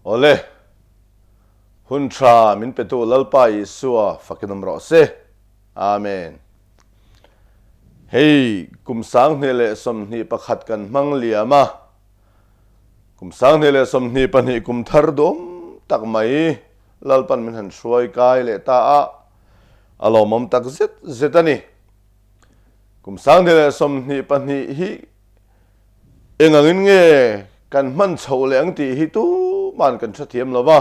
Awle, hun tha min petu Lalpa Isua fakin awm rawh se. Amen. Hei kum 2021 kan hmang liam a, kum 2022 kum thar duam tak mai Lalpan min han hruai kai leh ta a, a lawmawm tak zet zet a ni. Kum 2022 hi Eng angin nge kan hman chhoh leh ang tih hi tuman kan hrethiam lo va,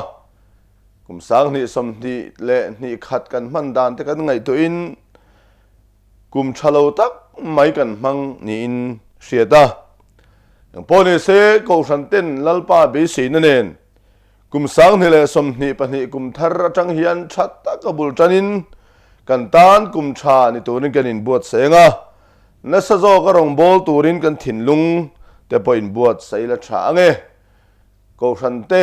kum 2021 kan hman dan te kan ngaihtuahin kum tha lo tak mai kan hmang niin hriat a. Engpawh ni se Kohhran ten Lalpa beiseina nen Kum 2022 kum thar atang hian tha taka bul tanin kan tan kum tha ni turin kan inbuatsaih ang a, nasa zawka rawngbâwl turin kan thinlung te pawh inbuatsaih la tha ang e. Kohhran te,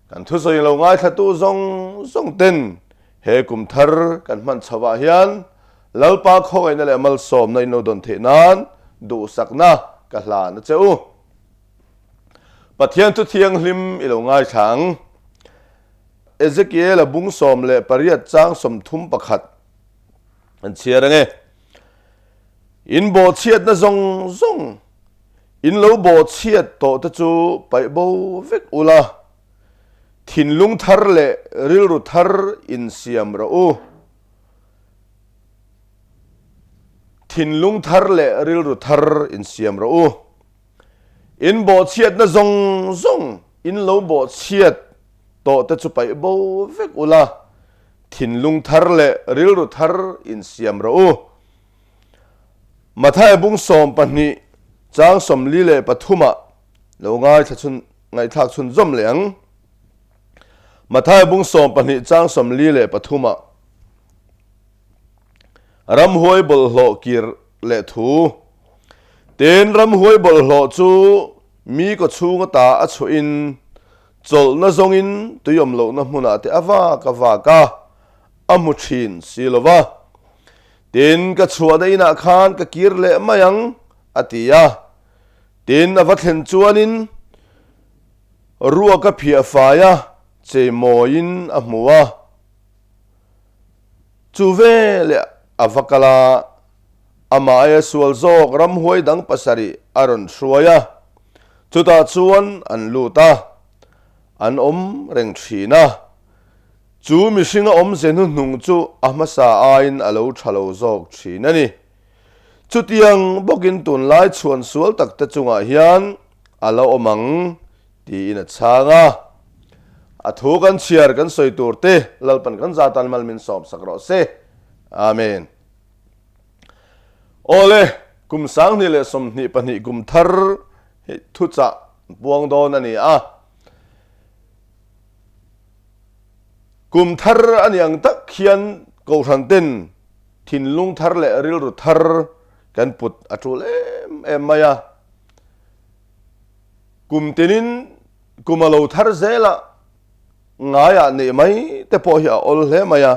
kan thusawi lo ngaithlatu zawng zawng ten he kum thar kan hman chhoh ah hian Lalpa khawngaihna leh malsawmna in lo dawn theih nan duhsakna ka hlan a che u. Pathian thu thianghlim i lo ngaithla ang. Ezekiel-a bung 18 chang 31 an chhiar ang e. In bawhchhiatna zawng zawng, in lo bawhchhiat tawh te chu paih bo vek ula, thinlung thar leh rilru thar insiam rawh u. Thinlung thar leh rilru thar insiam rawh u. In bawhchhiatna zawng zawng in lo bawhchhiat tawh te chu paih bo vek ula, thinlung thar leh rilru thar in siam rawh u. Mathaia bung 12 chang 43 ah lo ngaithla chhun ngaihthlak chhun zawm leh ang. Mathaia bung 12 chang 43 ah Ramhuai bawlhhlawh kir leh thu. Tin, ramhuai bawlhhlawh chu mi kaw chhung ata a chhuahin chawlhna zawngin tui awm lohna hmunah te a vak a vak a, a hmu thin si lo va. Tin, ka chhuahna inah khan ka kir leh mai ang, a ti a. Tin, a va thlen chuanin ruak a phiah fai a, cheimawiin a hmu a. Chu veleh a va kal a, amah aia sual zawk ramhuai dang pasarih a rawn hruai a, chutah chuan an lut a, an awm reng thin a. Chu mihringa awmze hnuhnung chu a hmasa aiin a lo tha lo zawk thin a ni. Chutiang bawkin tunlai chhuan sual takte chungah hian a la awm ang Tiin a chhang a. A thu kan chhiar kan sawi tur te Lalpan kan za tan mal min sawmsak rawh se. Amen. Awle, kum 2022 kum thar hi thuchah puang dawn a ni a. Kum thar a ni ang tak hian Kohhran ten thinlung thar leh rilru thar kan put a tul em em mai a. Kum tinin kum a lo thar zel a, ngaiah neih mai te pawh hi a awl hle mai a.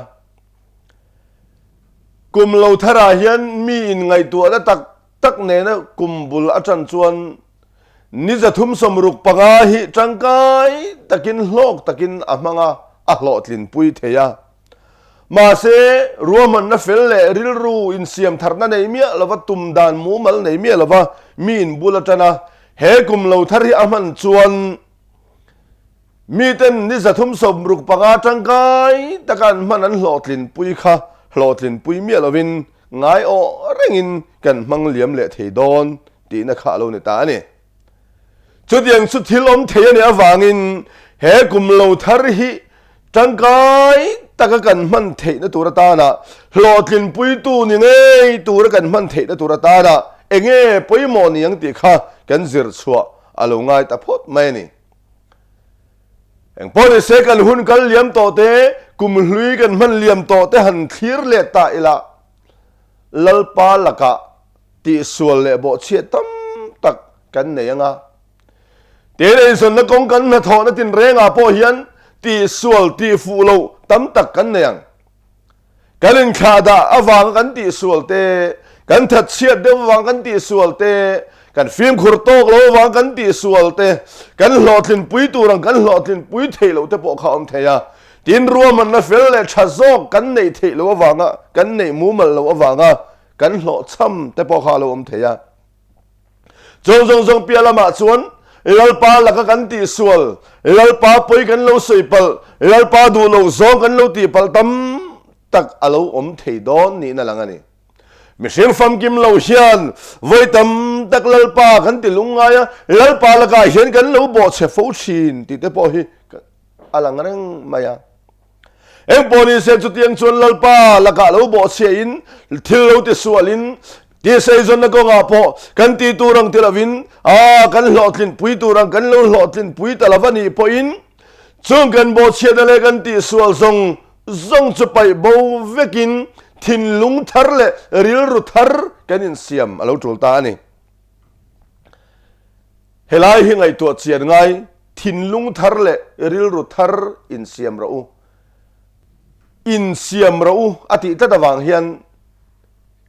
Kum lo tharah hian mi in ngaihtuahna tak tak nena kum bul a tan chuan ni 365 hi tangkai takin hlawk takin a hmang a, a hlawhtlinpui thei a. Mahse, ruahmanna fel leh rilru insiam tharna nei miah lova tum dan mumal nei miah lova mi inbul a tan a, he kum lo thar hi a hman chuan miten ni 365 tangkai taka an hman an hlawhtlinpui kha hlawhtlinpui miah lovin ngai awh rengin kan hmang liam leh thei dawn tihna kha a lo ni ta a ni. Chutiang chu thil awm thei a nih avangin he kum lo thar hi tangkai taka kan hman theihna tur atana hlawhtlinpuitu ni ngei tura kan hman theihna tur atana enge pawimawh ni ang tih kha kan zir chhuah a lo ngai ta phawt mai a ni. Engpawh ni se kan hun kal liam tawh te, kum hlui kan hman liam tawh te han thlir leh ta ila Lalpa lakah Tihsual leh bawhchhiat tam tak kan nei ang a. Tin, eizawnna kawng kan hnathawhna tinrengah pawh hian tihsual, tihfuh loh tam tak kan nei ang. Kan inthlahdah avanga kan tihsual te, kan thatchhiat deuh avanga kan tihsual te, Kan fimkhur tawk lo avang kan tihsual te, kan hlawhtlin pui tur ang kan hlawhtlin pui theih loh te pawh kha a awm thei a. Tin, ruahmanna fel leh tha zawk kan neih theih loh avanga, kan neih mumal loh avanga kan hlawhchham te pawh kha a lo awm thei a. Chung zawng zawng piah lamah chuan Lalpa laka kan tihsual, Lalpa pawi kan lo sawi palh, Lalpa duh loh zawng kan lo tih palh tam tak a lo awm thei dawn niin a lang a ni. Mihring famkim lo hian vawi tam tak Lalpa kan ti lungngai a, Lalpa lakah hian kan lo bawhchhe fo thin tih te pawh hi a lang reng mai a. Engpawh ni se chutiang chuan Lalpa lakah lo bawhchhiahin thil lo ti sualin tiseizawnna kawngah pawh kan ti tur ang ti lovin a kan hlawhtlin pui tur ang kan lo hlawhtlin pui ta lova nih pawhin chung kan bawhchhiatna leh kan tihsual zawng zawng chu paih bo vekin thinlung thar leh rilru thar kan insiam a lo tul ta a ni. Helai hi ngaihtuah chian ngai thinlung thar leh rilru thar insiam rawh u. Insiam rawh u a tih tlat avang hian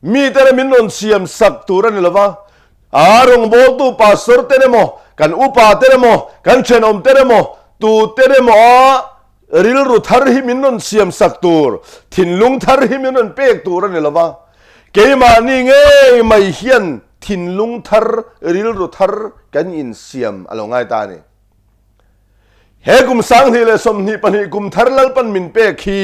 mite leh min rawn siam sak tur a ni lova, a rawngbawltu pastor ten emaw, kan upa ten emaw, kan thenawm ten emaw, tu ten emaw a Rilru thar hi min rawn siam sak tur, thinlung thar hi min rawn pek tur a ni lo va. Keimahni ngei mai hian thinlung thar, rilru thar kan insiam a lo ngai ta a ni. He kum 2022 kum thar Lalpan min pek hi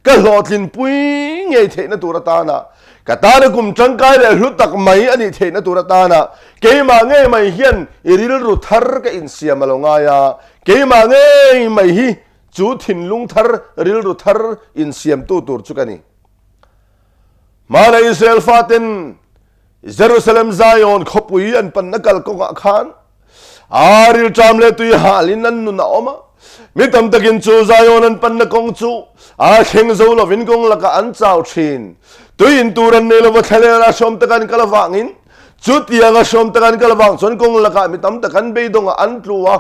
ka hlawhtlinpui ngei theihna tur atana, ka tana kum tangkai leh hlu tak mai a nih theihna tur atana keimah ngei mai hian rilru thar ka insiam a lo ngai a, Keimah ngei mai hi chu thinlung thar, rilru thar insiamtu tur chu ka ni. Hmana Israel faten Jerusalem Zion khawpui an panna kal kawngah khan a rilṭam leh tui halin an nun a awm a. Mi tam takin chu Zion an panna kawng chu a thleng zo lovin kawng lakah an chau ṭhin. Tui in tur an nei lova thlaler a hrawm tak an kal avangin Chutianga hrawm tak an kal avang chuan kawng lakah mi tam tak an beidawngah an tlu a,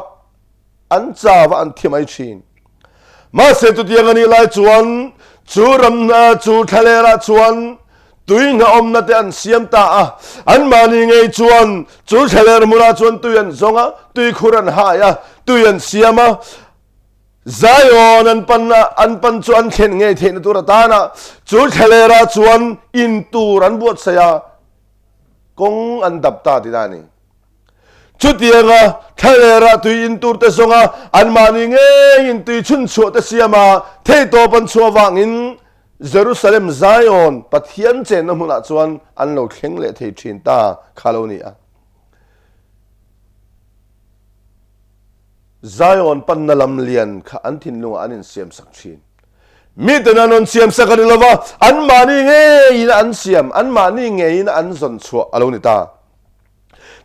an chau a, an thi mai thin. Mahse chutiang a nih lai chuan chu ram chu thlalerah chuan tui hna awmna te an siam ta a, anmahni ngei chuan chu thlaler hmunah chuan tui an zawng a, tuikhur an hai a, tui an siam a, Zion an pan an pan chu an thlen ngei theihna tur atana chu thlalerah chuan in tur an buatsaih a, Kawng an dap ta tih a ni. Chutianga thlalerah tui in tur te zawnga anmahni ngeiin tui chhunchhuah te siam a, theihtawp an chhuah vangin Jerusalem Zion Pathian chenna hmunah chuan an lo thleng leh thei thin ta kha lo ni a. Zion panna lam lian kha an thinlungah an insiamsak thin. Miten an rawn siamsak a ni lova, anmahni ngeiin an siam, anmahni ngeiin an zawn chhuah a lo ni ta.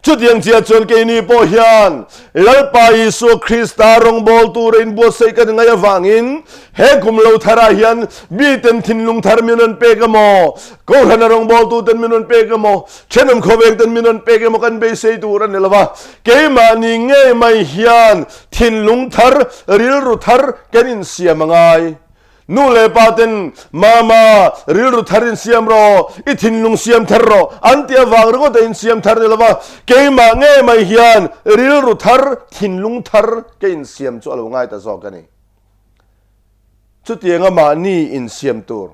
Chutiang chiah chuan keini pawh hian Lalpa Isua Krista rawngbâwl tura inbuatsaih kan ngaih avangin he kum lo tharah hian miten thinlung thar min rawn pek emaw, Kohhrana rawngbâwltuten min rawn pek emaw, thenawm khawvengten min rawn pek emaw kan beisei tur a ni lova, keimahni ngei mai hian Thinlung thar, rilru thar kan insiam a ngai. Nu leh pa ten, Mama, rilru thar insiam rawh, i thinlung siam thar rawh, an ti avang ringawt a insiam thar ni lova, keimah ngei mai hian rilru thar, thinlung thar ka insiam chu a lo ngai ta zawk a ni. Chutianga mahni insiam tur,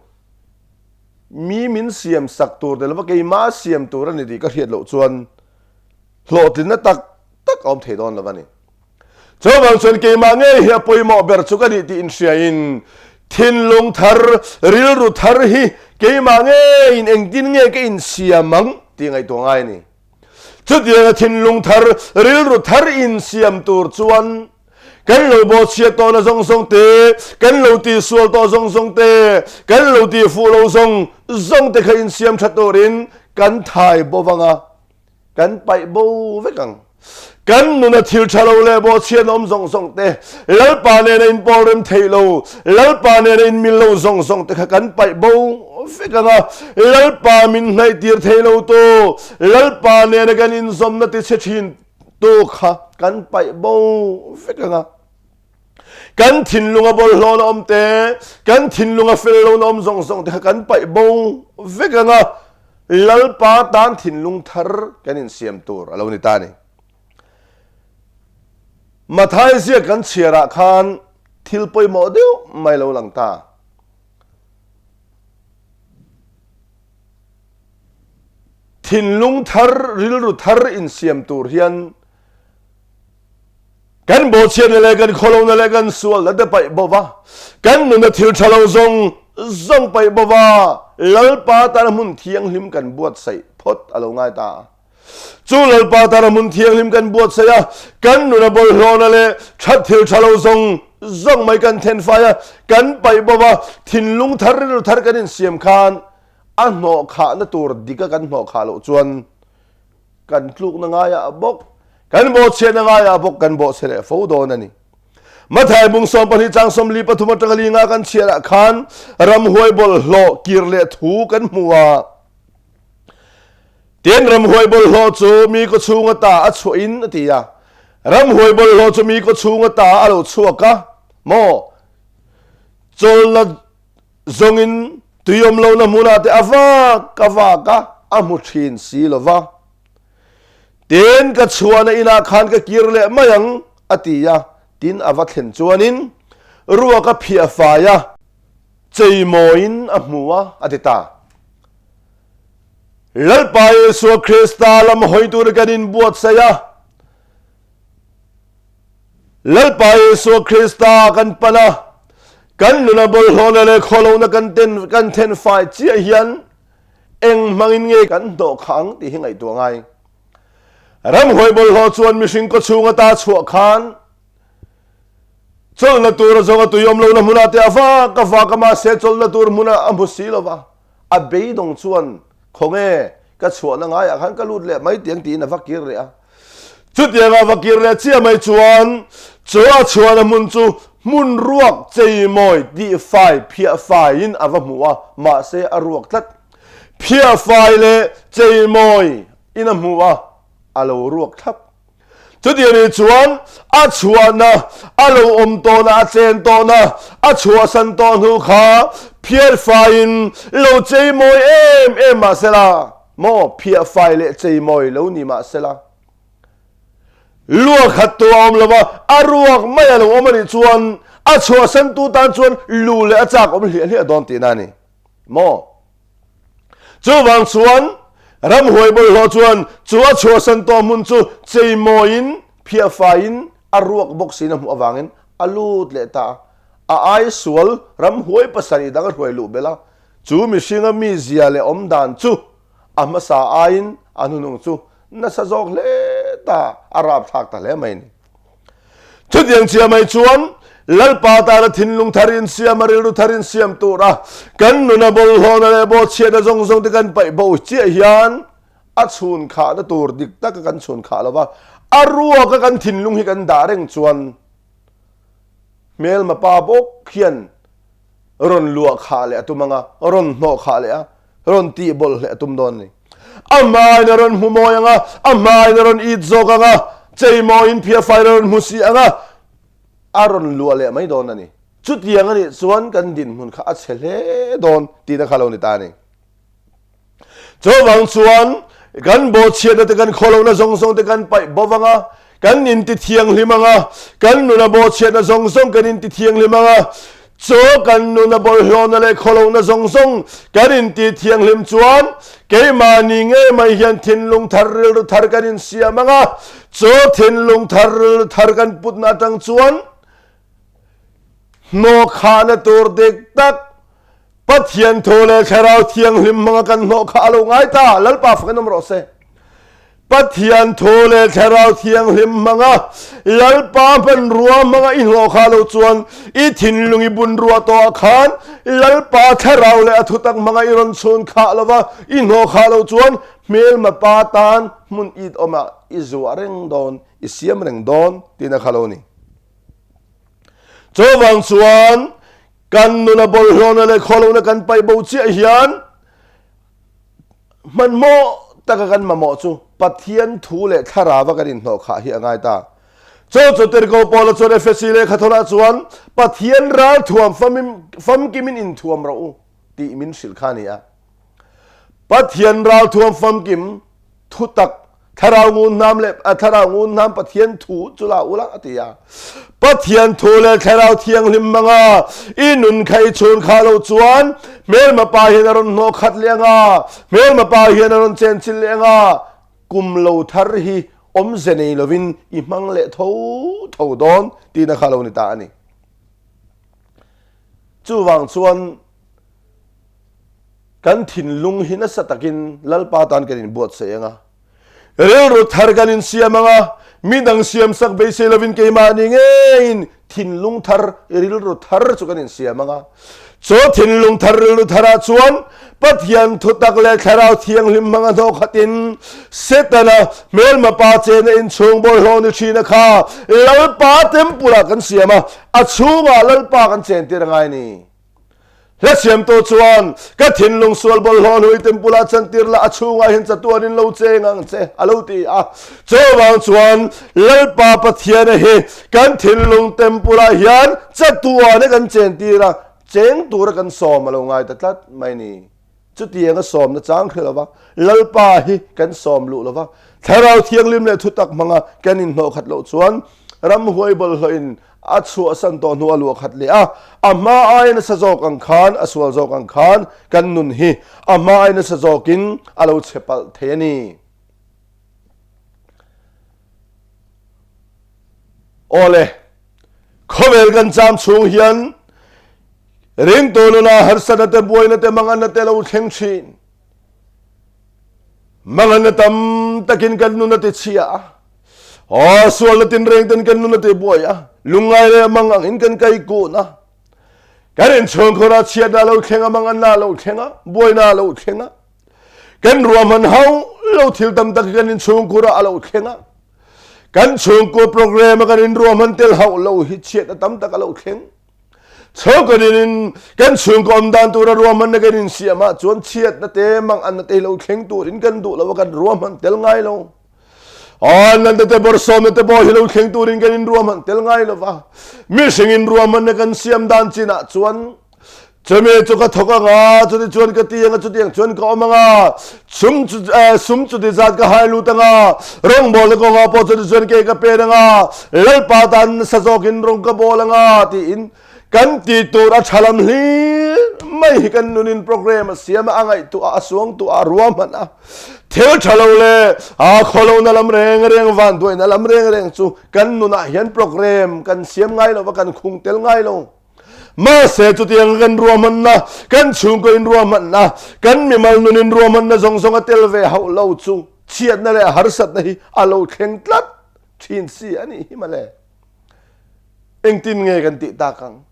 mi min siam sak tur ni lova keimah siam tur a ni tih ka hriat loh chuan hlawhtlinna tak tak a awm thei dawn lo a ni. Chuvang chuan keimah ngei hi a pawimawh ber chu ka nih tih inhriain thinlung thar, rilru thar hi keimah ngeiin engtin nge ka insiam ang tih ngaihtuah ngai a ni. Chutianga thinlung thar, rilru thar insiam tur chuan kan lo bawhchhiat tawhna zawng zawng te, kan lo tihsual tawh zawng zawng te, kan lo tihfuh lo zawng zawng te kha insiam tha turin kan thai bo vang a. Kan paih bo vek ang. Kan nuna thil tha lo leh bawhchhiat awm zawng zawng te, Lalpa nena inpawl rem thei lo, Lalpa nena inmil lo zawng zawng te kha kan paih bo vek ang a. Lalpa min hnaihtir thei lo tu, Lalpa nena kan inzawmna tichhe thin tu kha kan paih bo vek ang a. Kan thinlunga bawlhhlawh na awm te, kan thinlunga fel lo na awm zawng zawng te kha kan paih bo vek ang a. Lalpa tan thinlung thar kan insiam tur a lo ni ta a ni. Mathai ziak kan chhiarah khan thil pawimawh deuh mai lo lang ta. Thinlung thar, rilru thar insiam tur hian Kan bawhchhiatna leh kan khawlohna leh kan sualna te paih bo va, kan nuna thil tha lo zawng zawng paih bo va, Lalpa tana hmun thianghlim kan buatsaih phawt a lo ngai ta a. Chu Lalpa tana hmun thianghlim kan buatsaih a, kan nuna bawlhhlawhna leh that thil tha lo zawng zawng mai kan thenfai a, kan paih bo va, thinlung thar rilru thar kan insiam khan a hnawhkhahna tur dika kan hnawhkhah loh chuan Kan tlukna ngaiah bawk, kan bawhchhiatna ngaiah bawk kan bawhchhe leh fo dawn a ni. Mathai bung 12 chang 43 atanga li nga kan chhiarah khan ramhuai bawlhhlawh kir leh thu kan hmu a. Tin, ramhuai bawlhhlawh chu mi kawchhung ata a chhuah in a ti a. Ramhuai bawlhhlawh chu mi kawchhung ata a lo chhuak a maw? Chawlna Zawngin tui awm lohna hmunah te a vak a vak a, a hmu thin si lo va. Tin, ka chhuahna inah khan ka kir leh mai ang, a ti a. Tin, a va thlen chuanin ruak a phiah fai a, cheimawiin a hmu a, a ti ta. Lalpa Isua Krista lam hawi tura kan inbuatsaih a, Lalpa Isua Krista kan pan a, kan nuna bawlhhlawhna leh khawlohna kan ten kan then fai chiah hian eng hmangin nge kan hnawh kha ang tih hi ngaihtuah ngai. Ramhuai bawlhhlawh chuan mihring kawchhung ata chhuah khan chawlhna tur a zawng a tui awm lohna hmunah te a vak a vak a mahse chawlhna tur hmunah a hmu si lova a beidawng chuan Khawnge ka chhuahna ngaiah khan ka lut leh mai tiang tiin a va kir leh a. Chutianga va kir leh chiah mai chuan chu a chhuahna hmun chu hmun ruak cheimawi tihfai phiah faiin a va hmu a, mahse a ruak tlat. Phiah fai leh cheimawi in a hmu a, a lo ruak thlap. Chutiang nih chuan a chhuahna, a lo awm tawhna, a chen tawhna, a chhuahsan tawh hnu kha phiar faiin lo cheimawi em em mah sela, maw phiah fai leh cheimawi lo ni mah sela, lua khat tu a awm lo va, a ruak mai a lo awm a nih chuan a chhuahsantu tan chuan lu leh a chak awm hliah hliah dawn tihna a ni maw? Chuvang chuan ramhuai bawlhhlawh chuan chu a chhuahsan tawh hmun chu cheimawiin phiahfaiin a ruak bawk siin a hmuh avangin a lut leh ta a. A ai sual ramhuai pasarih dang a hruai luh belh a, chu mihringa mizia leh awmdan chu a hmasa aiin a hnuhnung chu nasa zawk hle ta, a rapthlak ta hle mai a ni. Chutiang chiah mai chuan Lalpa tana thinlung thar insiam a, rilru thar insiam tura kan nuna bawlhhlawhna leh bawhchhiatna zawng zawng te kan paih bo chiah hian a chhun khahna tur dik taka kan chhun khah lo va, a ruaka kan thinlung hi kan dah reng chuan hmelma pa bawk hian rawn luah khah leh a tum ang a, rawn hnawh khah leh a, rawn tih bawlh leh a tum dawn a ni. A hmain a rawn hmu mawi ang a, a hmain a rawn it zawk ang a, cheimawiin phiahfai a rawn hmu si ang a, a rawn luah leh mai dawn a ni. Chutiang a nih chuan kan dinhmun kha a chhe hle dawn tihna kha lo ni ta a ni. Chuvang chuan kan bawhchhiatna te kan khawlohna zawng zawng te kan paih bo vang a, kan inti thianghlim ang a, kan nuna bawhchhiatna zawng zawng kan inti thianghlim ang a, chu kan nuna bawlhhlawhna leh khawlohna zawng zawng kan inti thianghlim chuan keimahni ngei mai hian thinlung thar rilru thar kan insiam ang a, chu thinlung thar rilru thar kan putna atang chuan hnawhkhahna tur dik tak Pathian Thaw leh Thlarau Thianghlim hmanga kan hnawh kha a lo ngai ta. Lalpa fakin awm rawh se. Pathian Thaw leh Thlarau Thianghlim hmanga Lalpa hmanrua hmanga i hnawh kha lo chuan i thinlung i bunrua tawhah khan Lalpa Thlarau leh a thutak hmanga i rawn chhun khah lova i hnawh khah lo chuan hmelma pa tan hmun it awmah i zuah reng dawn, i siam reng dawn tihna kha lo ni. Chuvang chuan Kan nuna bawlhhlawhna leh khawlohna kan paih bo chiah hian hmanhmawh taka kan mamawh chu Pathian thu leh thlarava kan inhnawh khah hi a ngai ta. Chu chu Tirhkoh Paula chuan Efesi lehkhathawnah chuan Pathian ralthuam famkimin inthuam rawh u tih min hrilh kha a ni a. Pathian ralthuam famkim thutak thlarau ngunhnam leh thlarau ngunhnam Pathian thu chu la ula a ti a. Pathian thu leh thlarau thianghlim hmanga i nun kha i chhun kha lo chuan hmelma pa hian a rawn hnawh khat leh anga, hmelma pa hian a rawn chenchilh leh anga, kum lo thar hi awmze nei lovin i hmang leh tho tho dawn tihna kha lo ni ta a ni. Chuvang chuan Kan thinlung hi nasa takin Lalpa tan kan inbuatsaih ang a, rilru thar kan insiam ang a, midang siamsak beisei lovin keimahni ngeiin thinlung thar, rilru thar chu kan insiam ang a. Chu thinlung thar, rilru tharah chuan Pathian thutak leh Thlarau Thianghlim hmanga hnawhkhatin Setana hmelma pa chena inchhung bawlhhlawh ni thina kha Lalpa temple-ah kan siam a, a chhungah Lalpa kan chentir a ngai a ni. Hla siamtu chuan, Ka thinlung sual bawlhhlawh hlui temple-ah chantir la, a chhungah hian chatuanin lo cheng ang che, a lo ti a. Chuvang chuan, Lalpa Pathiana hi kan thinlung temple-ah hian chatuana kan chentir a, cheng tura kan sawm a lo ngai ta tlat mai ni. Chutiang a sawmna chang hre lova, Lalpa hi kan sawm luh lova, Thlarau Thianghlim leh thutak hmanga kan inhnawh khat loh chuan ramhuai bawlhhlawhin a chhuahsan tawh hnu a luah khat leh a, a hma aia nasa zawk ang khan, a sual zawk ang khan kan nun hi a hma aia nasa zawkin a lo chhe palh thei a ni. Awle, khawvel kan cham chhung hian Ringtu nuna harsatna te, buaina te, manganna te lo thleng thin. Manganna tam takin kan nun a ti chhia a. Aw, sualna tinreng ten kan nun a ti buai a. Lungngai leh mangang in kan kai kun a. Kan inchhungkhur ah chhiatna lo thleng a, manganna lo thleng a, buaina lo thleng a. Kan ruahman hauh lo thil tam tak kan inchhungkhur ah a lo thleng a. Kan chhungkaw program a kan inruahman tel hauh lo hi chhiatna tam tak a lo thleng. Chhungkaw in kan chhungkaw awm dan tura ruahmanna kan insiam ah chuan chhiatna te manganna te hi lo thleng turin kan duh lo a kan ruahman tel ngai lo. Anna te bawrhsawmna te pawh hi lo thleng turin kan inruahman tel ngai lo va. Mihring in ruahmanna kan siam dan chinah chuan Chumi chu ka thawk anga, chuti chuan ka ti anga, chutiang chuan ka awm anga, sum chu sum chuti zat ka hai lut anga, rawngbawlna kawngah pawh chuti chuan ke ka pen anga, Lalpa tan nasa zawkin rawng ka bawl anga tiin kan ti tur a tha lam hlir mai hi kan nunin program a siam a, a ngaihtuah a, a suangtuah a, a ruahman a. Thil tha lo leh a khawlohna lam reng reng, vanduaina lam reng reng chu kan nunah hian program kan siam ngai lo va, kan khung tel ngai lo. Mahse chutiang kan ruahmanna, kan chhungkaw in ruahmanna, kan mimal nun in ruahmanna zawng zawng a tel ve hauh lo chu chhiatna leh harsatna hi a lo thleng tlat thin si a nih hi mawle. Engtin nge kan tih tak ang?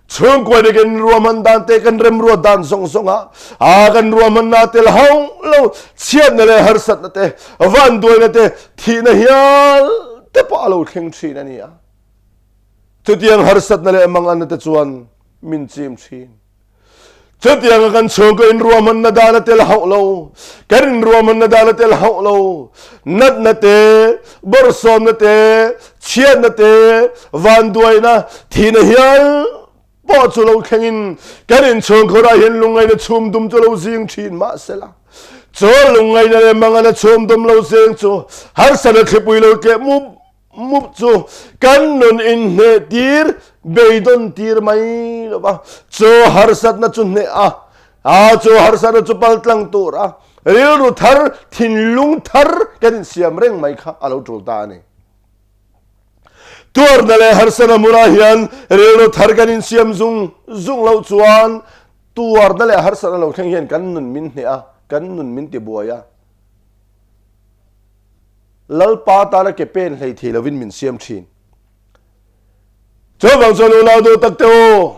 Chhungkua nih kan ruahman dan te kan remruat dan zawng zawng ah a kan ruahmanna tel hauh lo chhiatna leh harsatna te vanduaina te thihna hial te pawh a lo thleng thin a ni a. Chutiang harsatna leh manganna te chuan min chim thin. Chutianga kan chhungkaw inruahmanna dan a tel hauh lo, kan inruahmanna dan a tel hauh lo, natna te, bawrhsawmna te, chhiatna te, vanduaina, thihna hial pawh chu lo thlengin kan inchhungkhurah hian lungngaihna chhum dum chu lo zing thin mahsela, chu lungngaihna leh mangana chhum dum lo zing chu harsatna thlipui lo tleh mup Mup chu kan nun in hneh tir, beidawn tir mai lo va, chu harsatna chu hneh a, a chu harsatna chu paltlang tur a, rilru thar, thinlung thar kan insiam reng mai kha a lo tul ta a ni. Tuarna leh harsatna hmunah hian rilru thar kan insiam zung zung loh chuan tuarna leh harsatna lo thleng hian kan nun min hneh a, kan nun min tibuai a. Lalpa tana ke pen hlei thei lovin min siam thin. Chuvang chuan unau duh tak te u,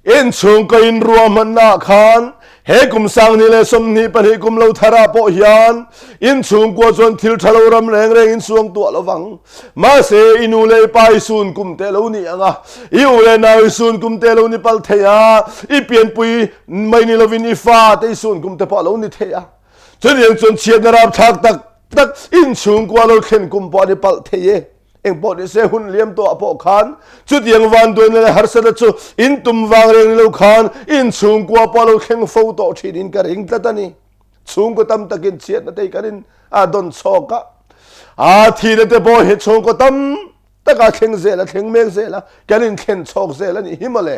inchhungkaw in ruahmanna ah khan he kum 2022 kum lo thar ah pawh hian inchhungkua chuan thil tha lo ram reng reng in suang tuah lovang. Mahse i nu leh i pa i sun kum te lo ni ang a, i u leh nau i sun kum te lo ni pal thei a, i pianpui mai ni lovin i fa te i sun kum te pawh a lo ni thei a. Chutiang chuan chhiatna rapthlak tak tak inchhungkua lo thlen kum pawh an i palh thei e. Engpawh ni se hun liam tawhah pawh khan chutiang vanduaina leh harsatna chu in tum vang reng ni lo khan inchhungkua pawh a lo thleng fo tawh thin in ka ring tlat a ni. Chhungkaw tam takin chhiatna te hi kan in a dawn chhawk a. A thihna te pawh hi chhungkaw tam taka thleng zel a, thleng mek zel a, kan in thlen chhawk zel a nih hi mawle.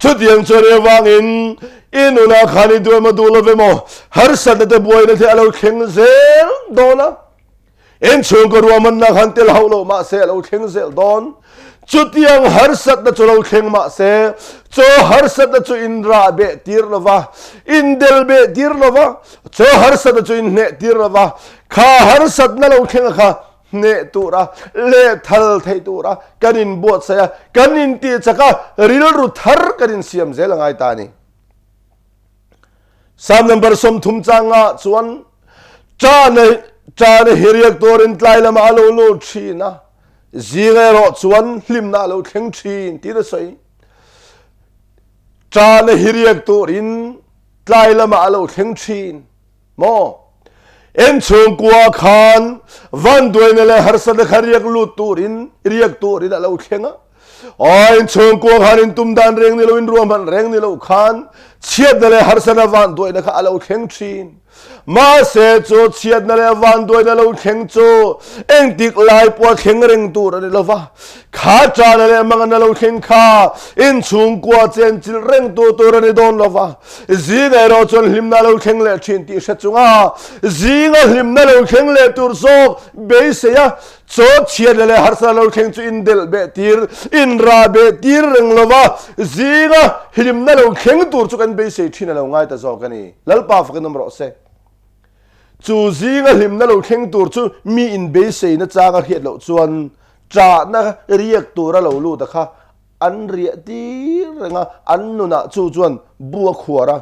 Chutiang chuan avangin i nunah khan i duh emaw duh lo emaw harsatna te buaina te a lo thleng zel dawn a. Inchhungkaw ruahmanna khan tel hauh lo mahse a lo thleng zel dawn. Chutiang harsatna chu lo thleng mahse chaw harsatna chu in rah beh tir lova, in del beh tir lova, chaw harsatna chu in hneh tir lova, kha harsatna lo thleng a kha hneh tura leh thal thei tura kan inbuatsaih a, kan intihchak a, rilru thar kan insiam zel a ngai ta a ni. Psalm number 30 changa chuan Ṭana ṭana hi riak turin tlai lamah a lo lut ṭhin a, zing erawh chuan hlimna a lo thleng ṭhin tiin a sawi. Ṭana hi riak turin tlai lamah a lo thleng ṭhin. Maw? En chhungkua khan vanduaina leh harsatna kha riak lut turin riak turin a lo thleng a. Aw, in chhungkua khan in tum dan reng ni lo, in ruahman reng ni lo khan chhiatna leh harsatna vanduaina kha a lo thleng ṭhin. Mahse chu chhiatna leh vanduaina lo thleng chu engtik lai pawha thleng reng tur a ni lo va. Kha ṭana leh mangana lo thleng kha in chhungkua chenchilh reng tu tur a ni dawn lo va. Zing erawh chuan hlimna lo thleng leh ṭhin tih hre chunga zinga hlimna lo thleng leh tur zawk beisei a, chaw chhiatna leh harsatna lo thleng chu indelh beh tir, inrah beh tir reng lo va, zinga hlimna lo thleng tur chu kan beisei ṭhin a lo ngai ta zawk a ni. Lalpa fakin awm rawh se. Chu zinga hlimna lo thleng tur chu mi inbeiseina chang a hriat loh chuan ṭahna riak tura lo lut a kha an riah tir reng a, an nunah chu chuan bu a khuar a.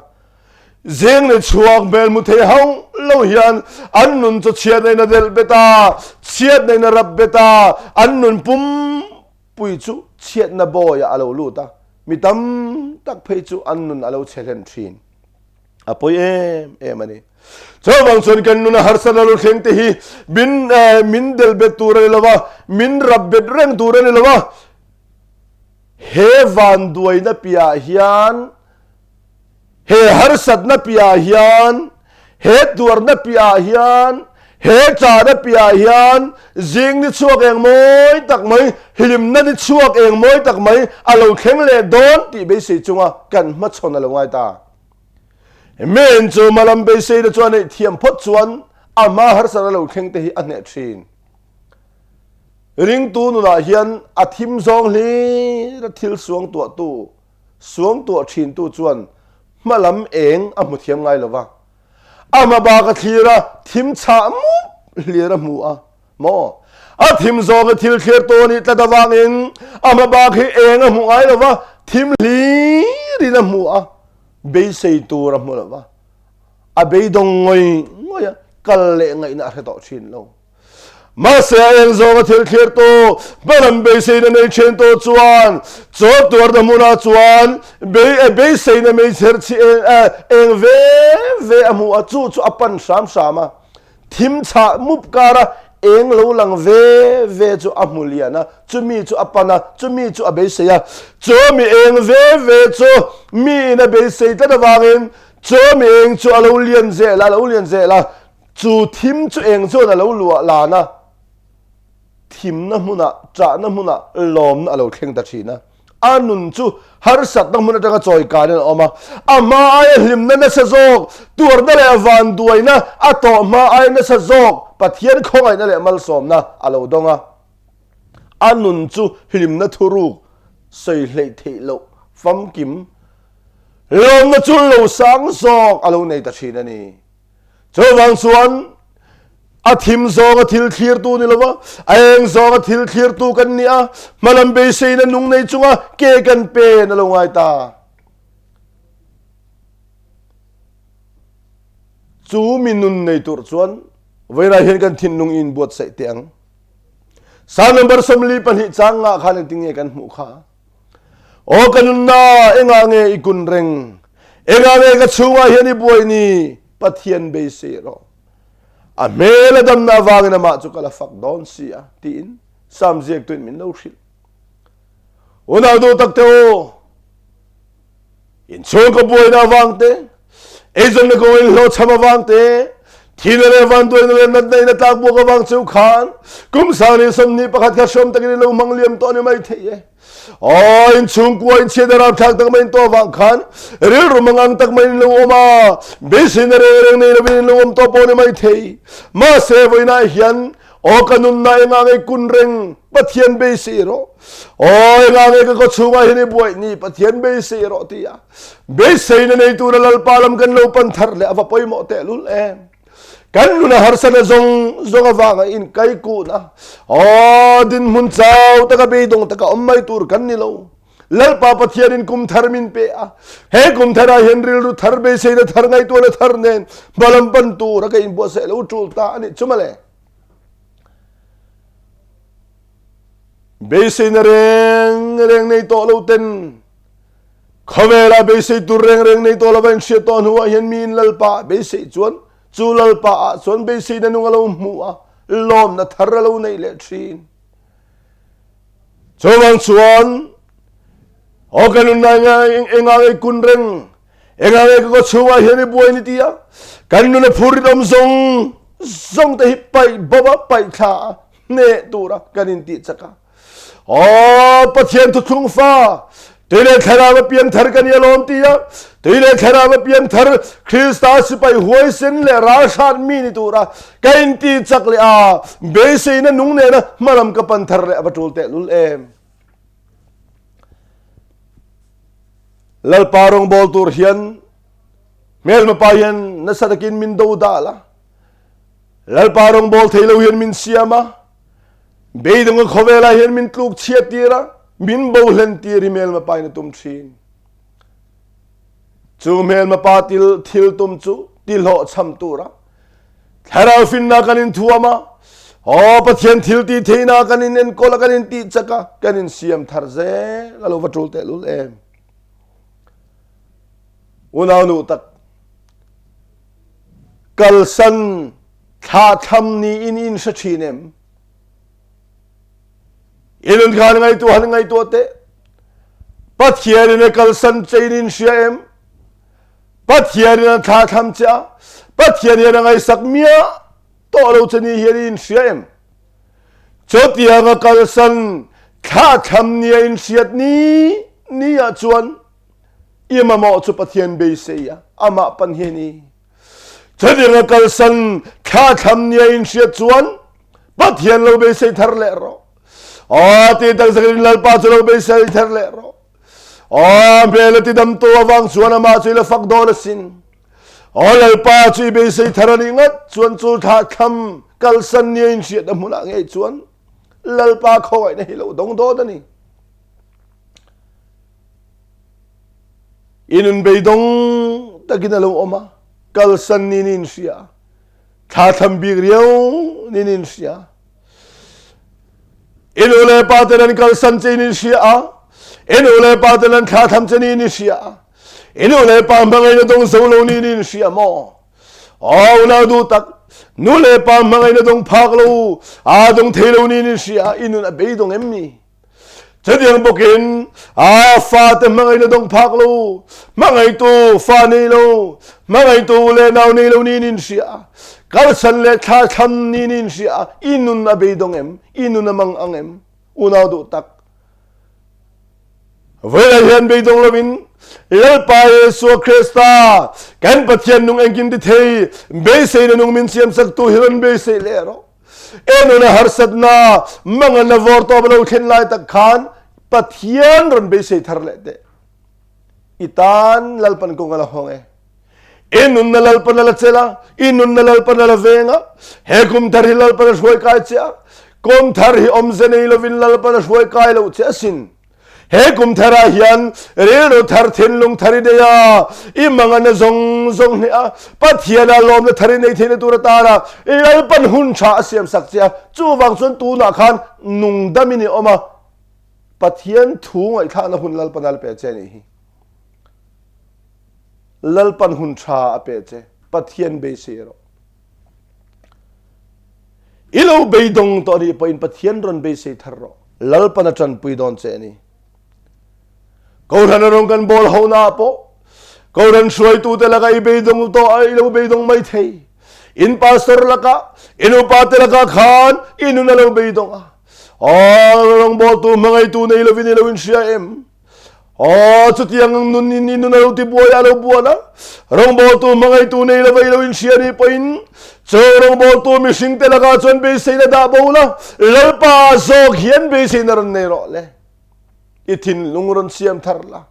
Zing ni chhuak hmel hmu thei hauh lo hian an nun chu chhiatna in a delh bet a, chhiatna in a rap bet a, an nun pumpui chu chhiatna bawiah a lo lut a, mi tam tak phei chu an nun a lo chhe hlen thin. A pawi em em a ni. Chuvang chuan kan nuna harsatna lo thleng te hi min min delh bet tur a ni lo va, min rap bet reng tur a ni lo va. He vanduaina piahah hian, he harsatna piahah hian, he tuarna piahah hian, he chahna piahah hian zing ni chhuak eng mawi tak mai, hlimna ni chhuak eng mawi tak mai a lo thleng leh dawn tih beisei chunga kan hmachhawn a lo ngai ta. Men chu hmalam beiseina chu a neih thiam phawt chuan a hma harsatna lo thleng te hi a hneh thin. Ringtu nunah hian a thim zawng hlir a thil suangtuahtu, suangtuah thintu chuan hmalam eng a hmu thiam ngai lo va. A hma bak a thlir a, thim chhah mup hlir a hmu a maw? A thim zawng i thil thlir tu a nih tlat avangin a hma bak hi eng a hmu ngai lo va, thim hlirin a hmu a, beisei tur a hmu lo va, a beidawng ngawih ngawih a, kal leh ngaihna a hre tawh thin lo. Mahse a eng zawnga thil thlirtu, hmalam beiseina nei thentu chuan chaw tuarna hmunah chuan beiseina meichher chhi eng ve ve a hmu a, chu chu a pan hram hram a. Thim chhah mup kara eng lo lang ve ve chu a hmu lian a, chumi chu a pan a, chumi chu a beisei a. Chaw mi eng ve ve chu miin a beisei tlat avangin chaw mi eng chu a lo lian zel a, a lo lian zel a. Chu thim chu eng chuan a lo luah lan a, thimna hmunah, ṭahna hmunah lawmna a lo thleng ta ṭhin a. A nun chu harsatna hmun aṭanga chawi kanin a awm a, a hma aia hlimna nasa zawk, tuarna leh vanduaina a tawh hma aia nasa zawk Pathian khawngaihna leh malsawmna a lo dawng a. A nun chu hlimna thuruk sawi hleih theih loh famkim lawmna chu lo sang zawk a lo nei ta ṭhin a ni. Chuvang chuan a thim zawnga thil thlirtu ni lova, a eng zawnga thil thlirtu kan ni a, hmalam beiseina nung nei chunga ke kan pen a lo ngai ta. Chu mi nun nei tur chuan vawiinah hian kan thinlung in buatsaih teh ang. Psalm number 42 chang nga khan engtin nge kan hmuh kha? Aw ka nunna, engah nge i kun reng? Engah nge ka chhungah hian i buai ni? Pathian beisei rawh. A hmel a damna avangin amah chu ka la fak dawn si a, tiin Psalm ziaktuin min lo hrilh. Unau duh tak te u, inchhungkaw buaina avang te, Eizawnna kawng in hlawhchham avang te, thihna leh vanduaina leh natna in a tlakbuak avang cheu khan kum 2021 kha hreawm takin in lo hmang liam tawh a ni mai thei e. Aw, in chhungkua in chhiat a rapthlak tak mai in tawh avang khan rilru mangang tak mai in lo awm a, beiseina reng reng nei lovin in lo awm tawh pawh a ni mai thei. Mahse, vawiinah hian Aw ka nunna enga ngei kun reng Pathian beisei rawh. Aw enga ngei ka kawchhungah hian i buaih ni Pathian beisei rawh ti a. Beiseina nei tura Lalpa lam kan lo pan thar leh a va pawimawh tehlul em. Kan nuna harsatna zawng zawng avanga in kai kun a. Aw dinhmun chau taka beidawng taka awm mai tur kan ni lo. Lalpa Pathianin kum thar min pe a. He kum tharah hian rilru thar beiseina thar ngaihtuahna thar nen hmalam pan tura ka inbuatsaih lo tul ta a nih chu mawle. Beiseina reng reng nei tawh lo ten khawvela beisei tur reng reng nei tawh lova inhriat tawh hnuah hian miin Lalpa beisei chuan chu Lalpa ah chuan beiseina nung a lo hmu a, lawmna thar a lo nei leh thin. Chuvang chuan aw ka nunna enga ngei kun reng Enga nge ka kawchhungah hian i buai ni tia kan nun a phurrit awm zawng zawng te hi paih bawp a, paih thla a, hneh tura kan intih chak a. Aw Pathian thuthlung fa, tui leh thlarau a piang thar ka ni alawm tia tui leh thlarau a piang thar Krista sipai huaisen leh ralhrat mi ni tura ka intih chak leh a, beiseina nung nena hmalam ka pan thar leh a va tul tehlul em. Lalpa rawngbawl tur hian hmelmapa hian nasa takin min do dal a. Lalpa rawngbawl thei lo hian min siam a. Beidawng a khawvelah hian min tluk chhiat tir a, min bo hlen tir hi hmelmapa in a tum thin. Chu hmelmapa til thil tum chu ti hlawhchham tura Thlarau finna kan in thuam a, aw Pathian thil ti theihna kan in enkawl a, kan in tih chak a, kan in siam thar zel a lo va tul tehlul em. Unau nu tak kalsan thlahthlam ni in in hre thin em? I nun khan ngaihtuah han ngaihtuah teh. Pathian in a kalsan che in in hria em? Pathian in an thlathlam che a, Pathian hian a ngaihsak miah tawh lo che ni hian i inhria em? Chutiang a kalsan thlahthlam ni a inhriat ni ni ah chuan i mamawh chu Pathian beisei a, amah pan hi a ni. Chutiang a kalsan thlahthlam ni a inhriat chuan Pathian lo beisei thar leh rawh. Aw ti tak zakin Lalpa chu lo beisei thar leh rawh. Aw hmel a tidam tu avang chuan amah chu i la fak dawn asin. Aw Lalpa chu i beisei thar a nih ngat chuan chu thlahthlam kalsan nia inhriat a hmunah ngei chuan Lalpa khawngaihna hi lo dawng dawn a ni. I nun beidawng takin a lo awm a, kalsan niin i inhria a, thlathlam bik riau niin i inhria a. I nu le pa ten an kalsan che in in hria a, i nu le pa ten an thlathlam che niin i hria a, i nu le pa hmangaihna dawng zo lo niin in hria maw? Aw unau duh tak, nu le pa hmangaihna dawng phak lo, aa dawng thei lo niin in hria a, i nun a beidawng em ni? Chutiang bawkin a fate hmangaihna dawng phak lo, hmangaihtu fa nei lo, hmangaihtu u le nau nei lo niin in hria a, kalsan leh thlathlam niin in hria a, i nun a beidawng em? I nun a mang ang em? Unau duh tak, Vawilah hian beidawng loin Lalpa Jesuh Krista kan Pathian nung engkim ti thei beiseina nung min siamsaktu hi rawn beisei leh rawh. Enuna harsatna mangan a vawr tawp lo thlen lai tak khan Pathian rawn beisei thar leh teh. I tan Lalpan kawng a la hawng e. I nunna Lalpan a la chelh a, i nunna Lalpan a la veng a, he kum thar hi Lalpan a hruai kai che a, kum thar hi awmze nei lovin Lalpan a hruai kai lo che asin. He kum tharah hian rilru thar thinlung thar i nei a, i mangana zawng zawng hneh a, Pathiana lawmna thar i nei theihna tur atana Lalpan hun tha a siamsak che a, chuvang chuan tunah khan nungdamin i awm a, Pathian thu ngaihthlakna hun Lalpan a la pe che a nih hi. Lalpan hun tha a pe che, Pathian beisei rawh. I lo beidawng tawh anih pawhin Pathian rawn beisei thar rawh. Lalpan a tanpui dawn che a ni. Kohhran a rawng kan bawl ho na ah pawh. Kohhran hruaitute lakah i beidawng tawh a, i lo beidawng mai thei. In pastor lakah, in upate lakah khan i nun a lo beidawng a. Aw, rawngbawltu hmangaihtu nei lovin i lo inhria em? Aw, chutiang nun in i nun a lo tibuai a, a lo buan a. Rawngbawltu hmangaihtu nei lova i lo inhria nih pawhin chu rawngbawltu mihringte lakah chuan beiseina dah bo la, Lalpa zawk hian beiseina rawn nei rawh le. I thinlung rawn siam thar la,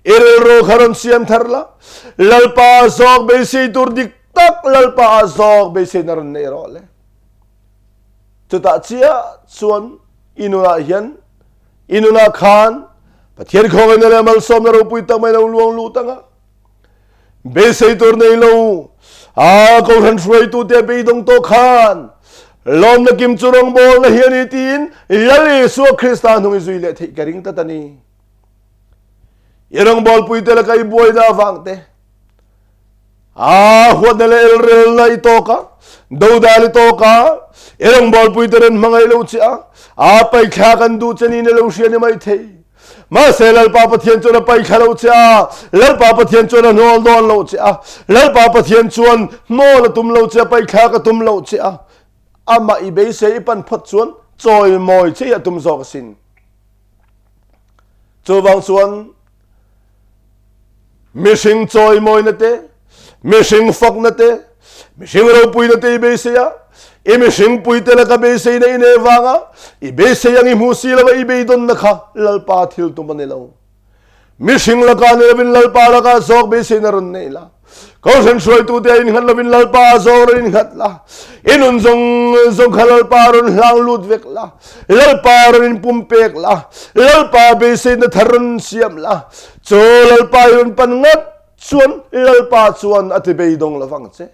i rilru kha rawn siam thar la, Lalpa zawk beisei tur dik tak Lalpa zawk beiseina rawn nei rawh le. Chutah chiah chuan i nunah hian i nunah khan Pathian khawngaihna leh malsawmna ropui tak mai lo luang lut anga beisei tur nei lo a kohhran hruaitute beidawng tawh khan lawmna kim chu rawngbawlna hi a ni tiin Lal Isua Krista hnung i zui leh theih ka ring tlat a ni. I rawngbawlpuite laka i buaina avang te A huatna leh elrelna i tawk a, dodal i tawk a, i rawngbawlpuite ren hmangaih lo che a, a paithla kan duh che niin i lo hria ni mai thei. Mahse Lalpa Pathian chuan a paithla lo che a, Lalpa Pathian chuan a hnawl dawn lo che a, Lalpa Pathian chuan hnawl a tum lo che a, paithla ka tum lo che a, amah i beisei i pan phawt chuan chawimawi che hi a tum zawk asin. Chuvang chuan Mihring chawimawina te, mihring fakna te, mihring ropuina te i beisei a, i mihring puite laka beiseina i nei vanga i beisei ang i hmuh si lova i beidawnna kha Lalpa thil tum a ni lo. Mihring laka ni lovin Lalpa laka zawk beiseina rawn nei la. Kohhran hruaitute a innghat lovin Lalpa a zawk rawn innghat la. I nun zawng zawng kha Lalpa rawn hlang lut vek la. Lalpa rawn inpumpek la. Lalpa beiseina thar rawn siam la. Chu Lalpa i rawn pan ngat chuan Lalpa chuan a ti beidawng lovang che.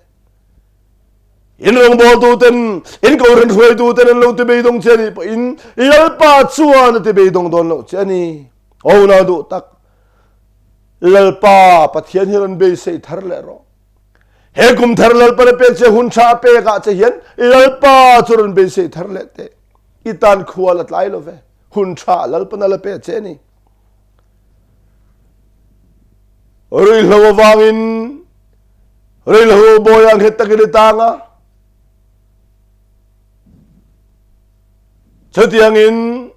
In rawngbawltuten, in kohhran hruaituten an lo ti beidawng che anih pawhin Lalpa chuan a ti beidawng dawn lo che a ni. Aw unau duh tak, Lalpa Pathian hi rawn beisei thar leh rawh. He kum thar Lalpa na pek che hun tha a pek ah che hian Lalpa chu rawn beisei thar leh teh. I tan khua la tlai lo ve. Hun tha Lalpa na la pe che ni. Ruihhlo avangin ruihhlo bawi ah nghet takin i tang a. Chutiangin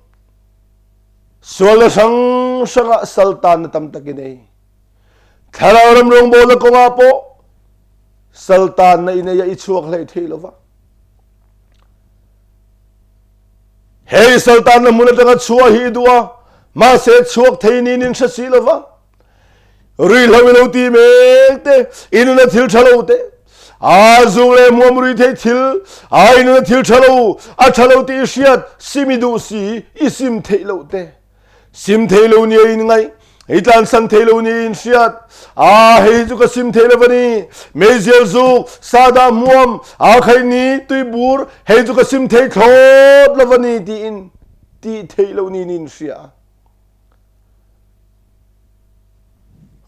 Sualna hrang hrangah saltanna tam tak i nei. Thlarau ram rawngbawlna kawngah pawh saltanna i nei a i chhuak hlei thei lo va. Hei saltanna hmun atanga chhuah hi i duh a, mahse chhuak thei niin in hre si lo va. Ruihhlo i lo ti mek te, i nuna thil tha lo te, a zuk leh hmuam rui thei thil, a i nuna thil tha lo, a tha lo ti i hriat, sim i duh si, i sim theih loh te. Sim thei lo nia in ngaih, i tlansan thei lo nia in hriat, a hei chu ka sim thei lo va ni, meizial zuk, sahdah hmuam, a khaini, tuibur, hei chu ka sim thei thlawt lo va ni tiin tih theih loh niin in hria.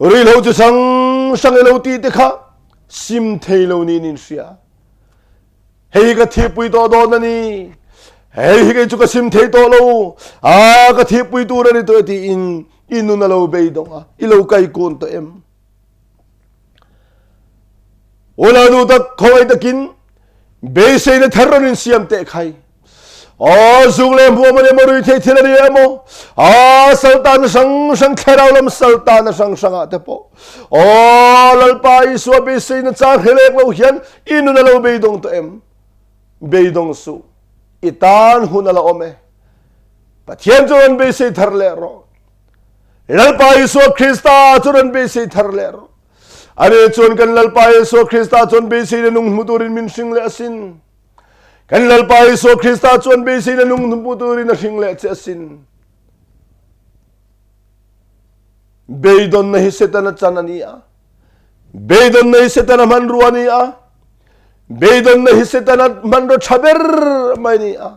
Ruihhlo chu hrang hrang i lo ti te kha sim thei lo niin in hria. Hei hi ka thihpui tawh dawn a ni. Hei hi kei chu ka sim thei tawh lo. A ka thihpui tur a ni tawh e tiin i nun a lo beidawng a, i lo kai kun tawh em? Ula duh tak khawngaih takin beiseina thar rawn insiam teh khai. Aw zuk leh hmuam ani emaw ruithei thil ani emaw a saltan hrang hrang thlarau lam saltan hrang hrang ah te pawh aw Lalpa Isua beiseina chang hrelek lo hian i nun a lo beidawng tawh em beidawng suh i tan hun a la awm e Pathian chu rawn beisei thar leh rawh Lalpa Isua Krista chu rawn beisei thar leh rawh Ani chuan kan Lalpa Isua Krista chuan beiseina nung hmu turin min hring leh asin. Kan Lalpa Isua Krista chuan beiseina nung hmu turin a hring leh che asin. Beidawnna hi Setana chan a ni a. Beidawnna hi Setana hmanrua a ni a. Beidawnna hi Setana hmanrua tha ber mai a ni a.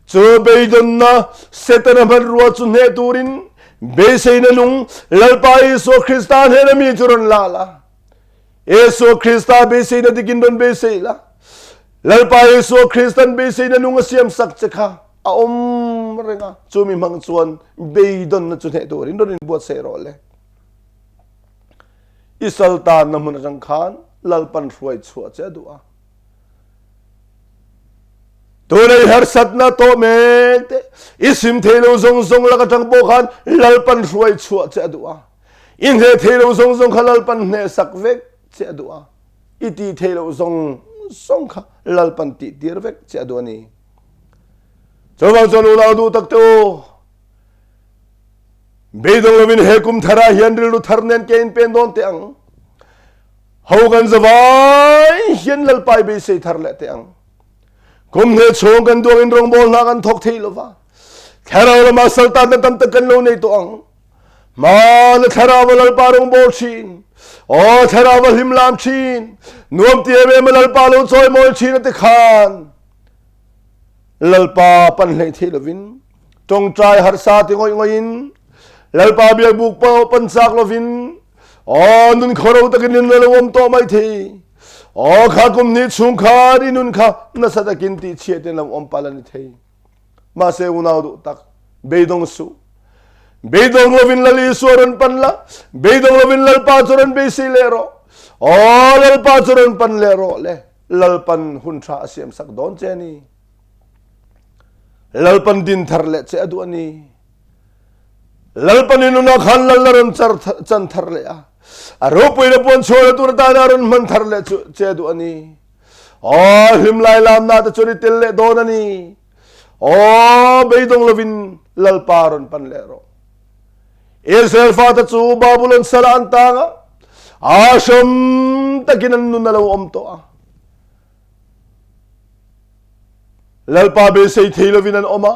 Chu beidawnna Setana hmanrua chu hneh turin beiseina nung Lalpa Isua Krista hnena mi chu rawn la la. Isua Krista beiseina dikin rawn beisei la. Lalpa Isua Kristan beiseina nung a siam sak che kha a awm reng a. Chu mi hmang chuan beidawnna chu hneh turin rawn inbuatsaih rawh le. I sal tanna hmun atang khan Lalpan hruai chhuah che a duh a. Tuna i harsatna tawh mek te, i sim thei lo zawng zawng lak atang pawh khan Lalpan hruai chhuah che a duh a. I hneh thei lo zawng zawng kha Lalpan hnehsak vek che a duh a. I tih theih loh zawng zawng kha Lalpan tih tir vek che a duh a ni. Chuvang chuan unau duh tak te u, beidawng lovin he kum tharah hian rilru thar nen ke in pen dawn teh ang. Ho kan zavai hian Lalpa i beisei thar leh teh ang. Kum hne chhung kan duangin rawngbawl hna kan thawk thei lova. Thlarau lama saltanna tam tak kan lo nei tawh ang. Hmana thlarau a Lalpa rawngbawl thin. Aw thlarau a hlim lam thin. Nuam ti em em a Lalpa lo chawimawi thin a ti khan. Lalpa pan hlei thei lovin tawngtai harsa ti ngawih ngawih in Lalpa biakbuk pawh pan chak lovin aw nun khawro takin in lo awm tawh mai thei. Aw kha kum hnih chung khan i nun kha nasa takin tih chhiat in lo awm pal a ni thei. Mahse unau duh tak beidawng suh. Beidawng lovin Lal Isua rawn pan la, beidawng lovin Lalpa chu rawn beisei leh rawh. Aw Lalpa chu rawn pan leh rawh le. Lalpan hun tha a siam sak dawn che a ni. Lalpan din thar leh che a duh a ni. Lalpan in unah khan lal a rawn char chan thar leh a. A ropui na puan chhuah na tur atan a rawn hman thar leh chu che a duh a ni. Aw hlim lai lamna te chuan i tel leh dawn a ni. Aw beidawng lovin Lalpa rawn pan leh rawh. Israel fate chu Babulon salah an tang a, a hram takin an nun a lo awm tawh a. Lalpa beisei thei lovin an awm a,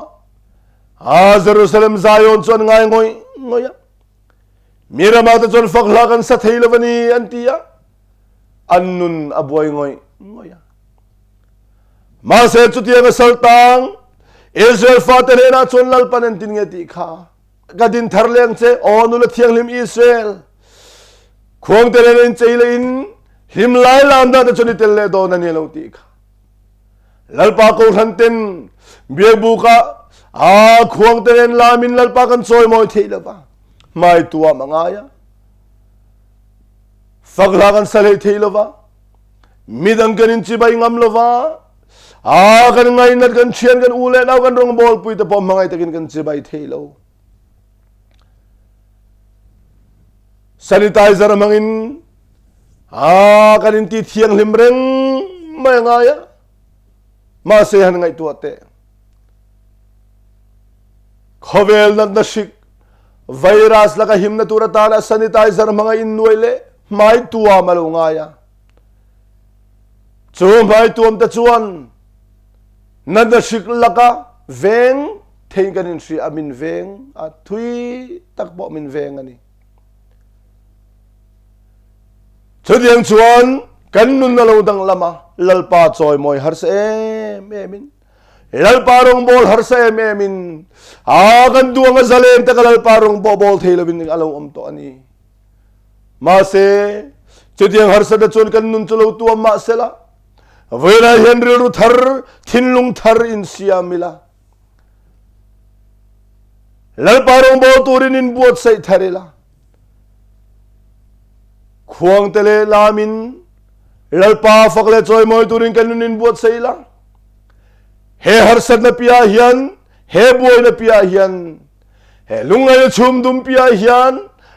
a Jerusalem Zion chu an ngai ngawih ngawih a. Mi ramah te chuan fak hla kan sa thei lo a ni an ti a, an nun a buai ngawih ngawih a. Mahse chutiang a sal tang Israel fate hnenah chuan Lalpan entin nge tih kha ka din thar leng che aw nula thianghlim Israel khuangte nen in chei leh in hlim lai lam dan te chuan i tel leh dawn a ni lo tih kha Lalpa kohhran ten biakbuka a khuangte nen lamin Lalpa kan chawimawi thei lova hmai tuam a ngai a fak hla kan sa hlei thei lova midang kan in chibai ngam lova a kan ngainat kan thian kan u le nau kan rawngbawl pui te pawh hmangaih takin kan chibai thei lo sanitizer hmangin a kan in ti thianghlim reng mai ngai a mahse han ngaihtuah teh khawvel natna hrik virus laka himna tur atana sanitizer hmanga in nuai leh hmai tuam a lo ngai a chu hmai tuam te chuan natna hrik laka veng thei kan in hria a min veng a thui tak pawh min veng a ni Chutiang chuan kan nun a lo danglam a, Lalpa chawimawi harsa em em in, Lalpa rawngbawl harsa em em in, a kan duang a zalen taka Lalpa rawng pawh bawl thei lovin a lo awm tawh a ni. Mahse, chutiang harsatna chuan kan nun chu lo tuam mah sela, vawiinah hian rilru thar, thinlung thar insiam ila, Lalpa rawngbawl turin inbuatsaih thar ila, Khuangte leh lamin Lalpa fak leh chawimawi turin kan nun inbuatsaih ila. He harsatna piah hian, he buaina piah hian, he lungngaihna chhum dum piah hian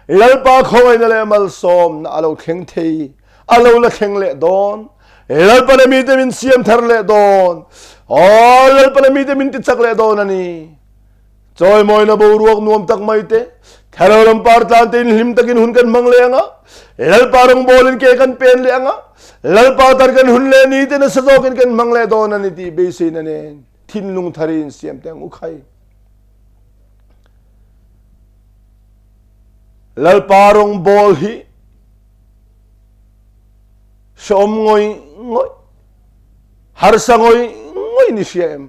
Lalpa khawngaihna leh malsawmna a lo thleng thei, a lo la thleng leh dawn. Lalpa na mite min siam thar leh dawn. Aw, Lalpa na mite min tichak leh dawn a ni. Chawimawina boruak nuam tak mai te, thlarau lam par tlan tein hlim takin hun kan hmang leh anga, Lalpa rawngbawlin ke kan pen leh anga, Lalpa tar kan hun leh ni te nasa zawkin kan hmang leh dawn a ni tih beiseina nen thinlung tharin siam teh ang u khai. Lalpa rawngbawl hi hreawm ngawih ngawih, harsa ngawih ngawih ni hria em?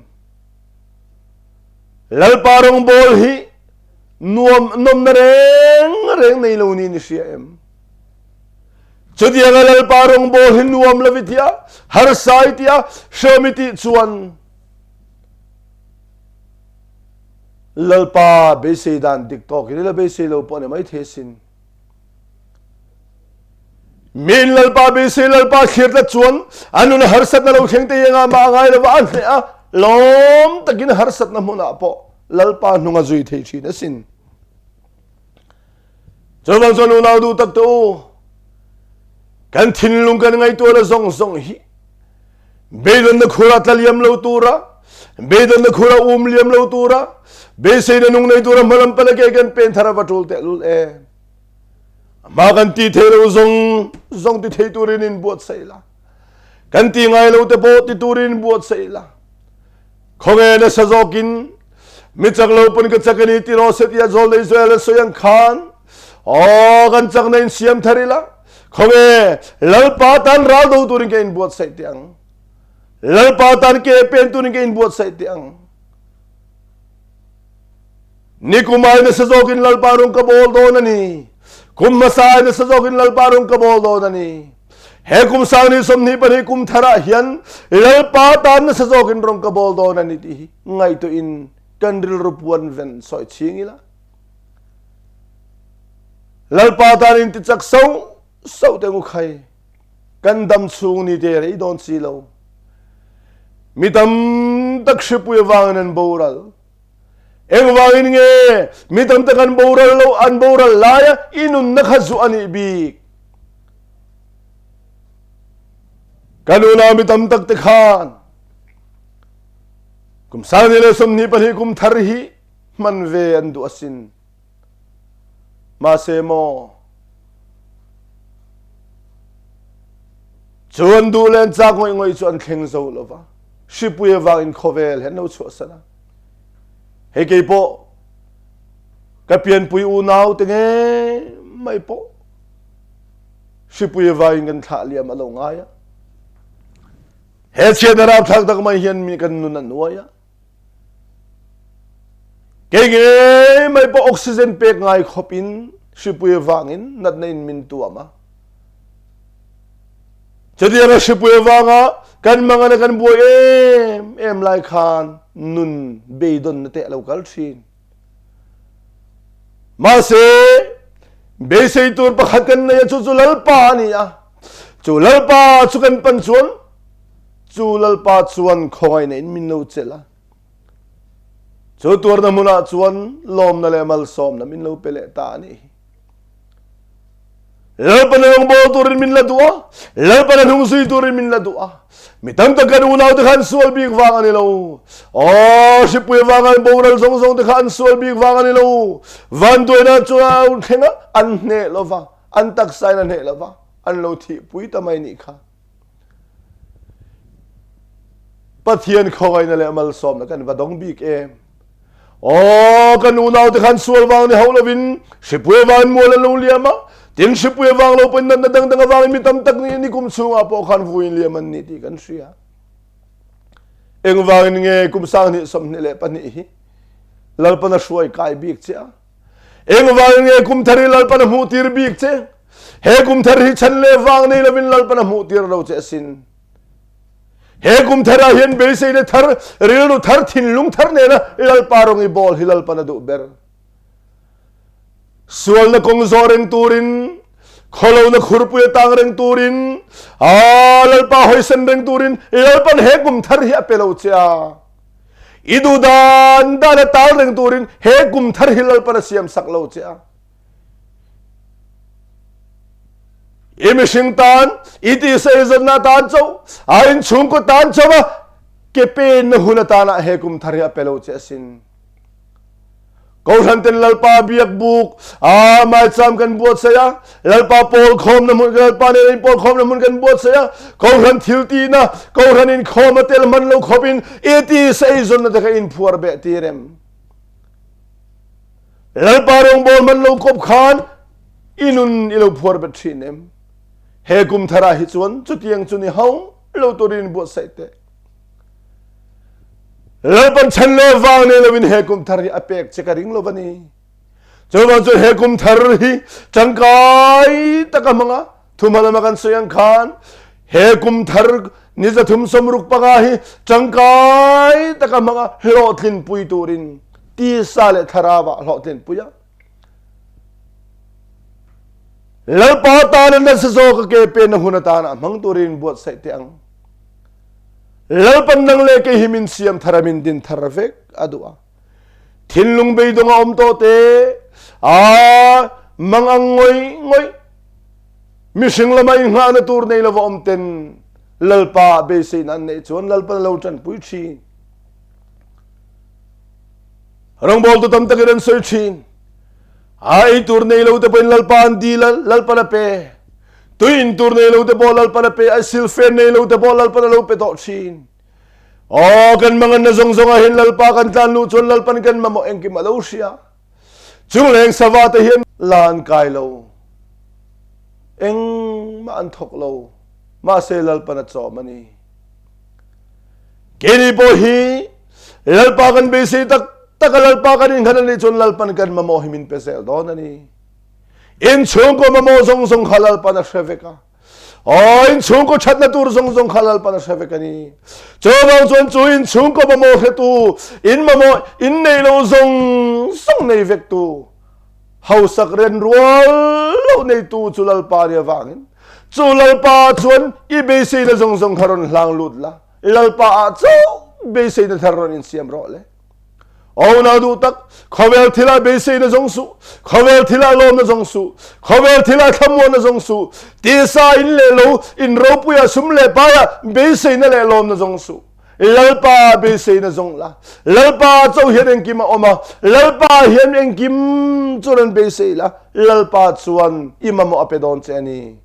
Lalpa rawngbawl hi nuam nawmna reng reng nei lo niin i hria em? Chutianga Lalpa rawngbawl hi nuam lo i tia, harsa i tia, hreawm i tih chuan Lalpa beisei dan dik tawkin i la beisei lo pawh a ni maithei asin. Miin Lalpa beisei Lalpa thlir tlat chuan a nun a harsatna lo thleng te hi engah mah a ngai lova a hneh a, lawm takin harsatna hmunah pawh Lalpa hnung a zui thei thin asin. Chuvang chuan unau duh tak te u, kan thinlung kan ngaihtuah la zawng zawng hi beidawnna khura tla liam lo tura, beidawnna khura um liam lo tura, beiseina nung nei tura hmalam pala ke kan pen thar a va tul tehlul em. Amah kan ti thei lo zawng zawng ti thei turin in buatsaih la. Kan ti ngai lo te pawh ti turin in buatsaih la. Khawnge nasa zawkin mi chak lo pawn ka chak ani ti rawh se tia zawl Israel an sawi ang khan aw kan chakna in siam thar ila. Khawnge Lalpa tan ral do turin ka in buatsaih teh ang. Lalpa tan ke pen turin ka in buatsaih teh ang. Nikum ai nasa zawkin Lalpa rawng ka bawl dawn a ni. Kum hmasa ai nasa zawkin Lalpa rawng ka bawl dawn a ni. He kum sang ni 22 kum tharah hian Lalpa tan nasa zawkin rawng ka bawl dawn a ni tih hi ngaihtuahin kan rilru puan ven sawi ching ila. Lalpa tan in tichak sauh sauh teh ngu khai. Kan dam chung ni te rei dawn si lo. Mi tam tak hripui avangin an boral. Engvangin nge mi tam tak an boral lo an boral laia i nunna kha zu a nih bik? Kan unau mi tam tak te khan kum 2022 kum thar hi hman ve an duh asin. Mahse maw cu an duh le an cak ngoih ngoih cu an thleng zo lova hripui avangin khawvel he an lo chuahsan a. Hei kei pawh ka pianpui unau te nge mai pawh hripui avangin kan thlah liam a lo ngai a. He chiat a rapthlak tak mai hian mi kan nun a nuai a. Kei ngei mai pawh oxygen pek ngai khawp in hripui avangin natna in min tuam a. Chutiang a hripui avanga kan mangan a kan buai em em lai khan nun beidawnna te a lo kal thin. Mahse beisei tur pakhat kan nei a chu chu Lalpa a ni a. Chu Lalpa chu kan pan chuan chu Lalpa chuan khawngaihna in min lo chelh a. Chu tuarna hmunah chuan lawmna leh malsawmna min lo pe leh ta a nih hi. Lalpan a rawngbawl turin min la duh a, Lalpan a hnung zui turin min la duh a. Mi tam tak kan unau te kha an sual bik vang a ni lo. Aw, hripui avanga an boral zawng zawng te kha an sual bik vang a ni lo. Vanduaina chu a thleng a, an hneh lo va, an taksa in a hneh lo va, an lo thihpui ta mai nih kha. Pathian khawngaihna leh malsawmna kan va dawng bik em. Aw, kan unaute khan sual vang ni hauh lovin hripui avangin mual an lo liam a, tin hripui avang lo pawhin natna dang dang avangin mi tam tak ni kum chhungah pawh khan vuiin liam an ni tih kan hria. Engvangin nge kum 2022 hi Lalpan a hruai kai bik che a? Engvangin nge kum thar hi Lalpan a hmuh tir bik che? He kum thar hi chan le vang nei lovin Lalpan a hmuh tir lo che asin. He kum thar ah hian beiseina thar, rilru thar, thinlung thar nena Lalpa rawng i bawl hi Lalpan a duh ber. Sualna kawng zawh reng turin, khawlona khurpui a tang reng turin, a Lalpa hawisan reng turin Lalpan he kum thar hi a pe lo che a. I duh dan dan a tal reng turin he kum thar hi Lalpan a siam sak lo che a. I mihring tan, i tisa i zawtnak tan cho, a innchungkaw tan cho a ke pen na hun atan ah he kum thar hi a pe lo che asin. Kohhran ten Lalpa biak buk a maicham kan buatsaih a, Lalpa pawl khawm na hmun Lalpa nen in pawl khawm na hmun kan buatsaih a, Kohhran thil ti na, Kohhran in khawm a tel man lo khawp in i tisa i zawn na te kha in phuar beh ti rem. Lalpa rawngbawl man lo kawp khan i nun i lo phuar bet ṭhin em? He kum thar ah hi chuan chutiang chu ni hau lo turin buatsaih teh. Lalpan chan le vang nei loin he kum thar hi a pek che ka ring lo va ni. Chuvang chuan he kum thar hi ṭangkai taka hmanga thuhma lama kan sawi ang khan he kum thar ni 365 hi ṭangkai taka hmanga hlawhtlinpui turin tisa leh thlarau ah hlawhtlinpui a. Lalpa tana nasa zawka ke penna hun atana hmang turin buatsaih teh ang. Lalpan nang le kei hi min siam thar a min din thar vek a duh a. Thinlung beidawng a awm tawh te, a mangang ngawih ngawih, mihring lama inghahna tur nei lova awm ten Lalpa beiseina an neih chuan Lalpan a lo ṭanpui ṭhin. Rawngbawltu tam takin an sawi ṭhin. A ei tur nei lo te pawhin Lalpa an dil a, Lalpan a pe. Tui in tur nei lo te pawh Lalpan a pe, a silfen nei lo te pawh Lalpan a lo pe tawh ṭhin. Aw, kan manganna zawng zawngah hian Lalpa kan tlan luh chuan Lalpan kan mamawh engkim a lo hria. Chungleng sava te hian la an kai lo. Engmah an thawk lo. Mahse Lalpan a chawm a ni. Keini pawh hi Lalpa kan beisei tak tak a Lalpa kan innghat a nih chuan Lalpan kan mamawh hi min pe zel dawn a ni. In chhungkaw mamawh zawng zawng kha Lalpan a hre vek a. Aw, in chhungkaw thatna tur zawng zawng kha Lalpan a hre vek a ni. Chuvang chuan chu in chhungkaw mamawh hretu, in mamawh in nei lo zawng zawng nei vektu, hausak ren rual lo neitu chu Lalpa ni avangin chu Lalpa chuan i beiseina zawng zawng kha rawn hlang lut la, Lalpa ah chauh beiseina thar rawn insiam rawh le. Aw unau duh tak, khawvel thil ah beiseina zawng suh, khawvel thil ah lawmna zawng suh, khawvel thil ah thlamuanna zawng suh, tisa in leh lo, in ropui ah sum leh pai ah beiseina leh lawmna zawng suh. Lalpa beiseina zawng la. Lalpa chauh hian engkim a awm a, Lalpa hian engkim chu rawn beisei la, Lalpa chuan i mamawh a pe dawn che a ni.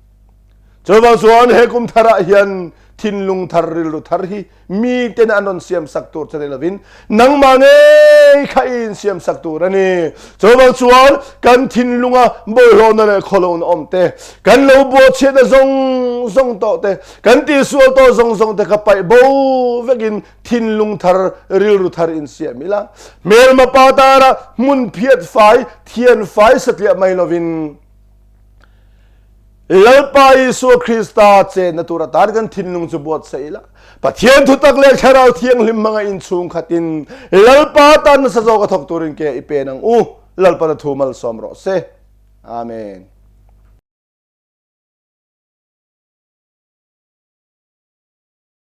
Chuvang chuan he kum thar ah hian thinlung thar, rilru thar hi mi ten an rawn siam sak tur che ni lovin nangmah ngei kha i insiam sak tur a ni. Chuvang chuan kan thinlunga bawlhhlawhna leh khawlohna awm te, kan lo buachhiatna zawng zawng tawh te, kan tihsual tawh zawng zawng te kha paih bo vekin thinlung thar, rilru thar insiam ila. Hmelma pa tara hmun phiat fai, thian fai satliah mai lovin Lalpa Isua Krista chenna tur atan kan thinlung chu buatsaih ila. Pathian thutak leh Thlarau Thianghlim hmanga inchhung khatin Lalpa tan nasa zawk a thawk turin ke i pen ang u. Lalpan a thu malsawm rawh se. Amen.